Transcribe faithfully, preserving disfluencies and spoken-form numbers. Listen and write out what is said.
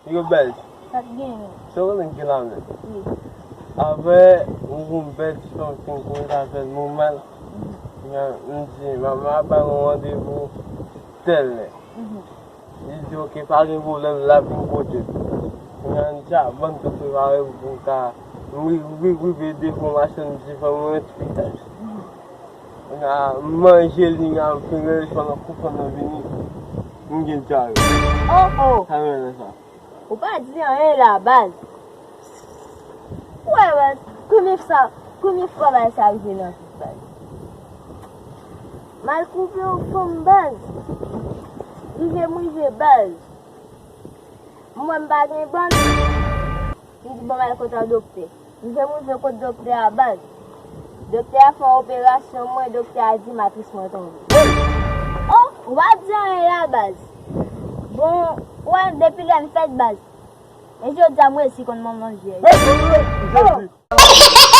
Yo bèl. Sa k genyen? Se ou menm ki la menm. Apre, ou konn bèl ti fanm fin koze avè l, mwen mal. M di, manman ap ba nou randevou tèl lè. Li di, "Oke, pa gen pwoblèm, l ap vin kote m." Kounya, n di, "A, ban m tou prepare pou m ka ri-, ri-, rive devan machann ti fanm mwen ti pitaj." Kounya, m manje li, kounya, m fin rele fanm nan, kou fanm nan vini, m gen dyare. Oh, oh. Sa mwen sa. Ou pa di anyen la, baz. Ou wè, baz, konbyen fwa, konbyen fwa bagay sa rive nan vi, baz? M al koupe yon fanm, baz. Rive m rive, baz. M wè m pa gen bann. M di, "Bon, m al kot yon doktè." M rive m rive kot doktè a, baz. Doktè a fè yon operasyon mwen, doktè a di matris mwen tonbe. Oh, ou pa di anyen la, baz. Bon, ou wè, depi lè m fèt, baz. E jodi a m resi konn manman jè. Oh!